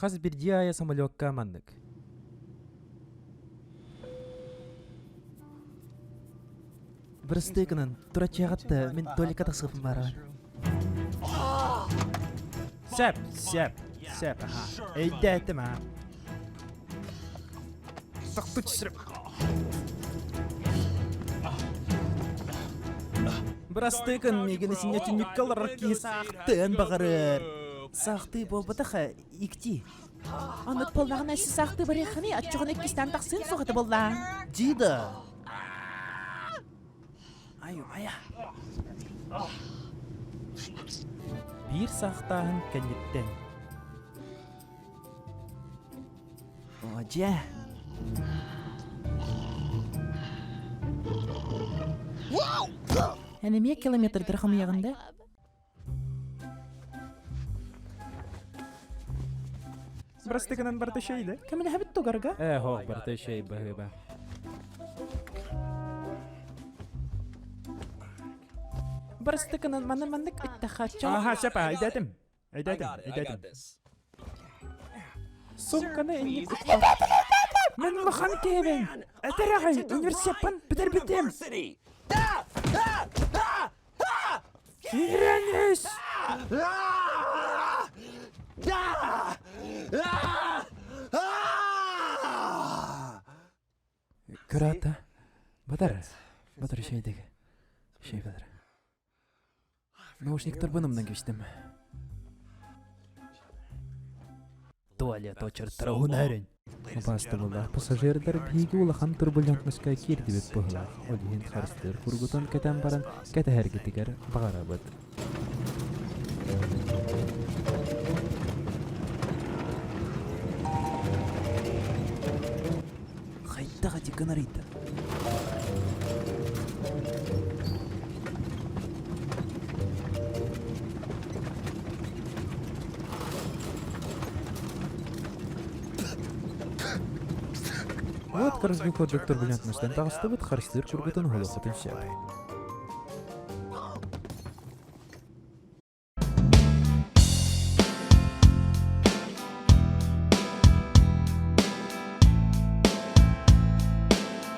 Хас бирдии аайы самолекка маннык. Бырастыы гынан, тураччыаҕат мин туалекка тахсыахпын баарабын. Сөп, сөп, сөп, аха. Өйдөөтүм, аа. Тохту түсіріп. Бырастыы гын, миигин исиннэ түннүккэ олорор киһи саахтыан баҕарар. Саахтыы буолбатах, икти. Оннук буоллаҕына өссө саахтыы барыаххыный, оччоҕуна иккистээн тахсыан суох этэ буоллаа. Дида. Аю, ая. Биир саахтааһын кэнниттэн. О, дьэ. Эн эмиэ километрдары хомуйаҕын да? Бырастыгынан барыта шейде. Көмөлөһөбүт тугарга? Ээ, хоох, барыта шей баһыыба. Бырастыгынан манна маннык ыттахачча. Аха, сөп, айдатым. Айдатым, айдатым. Сумканы инник Мен улахан киһибин. Этэрэҕэй, университеппын бүтэрбитим. Киирэн ис! Кырата батар, батар шейдеги. Шей батар. Наушниктарбын умнан кэбистим. Туалет очерттара уһунаарын. Убаастабыллаах пассажирдар биһиги улахан турбулентноска киирдибит быһыылаах, ол иһин харыстыыр кургутун кэтэн баран кэтэһэргитигэр баҕарабыт. Хайдах ити гынарыйда? Вот кыргы курдук турбулентностан таҕыстыбыт харыстыыр кургутун уһулуоххутун сөп.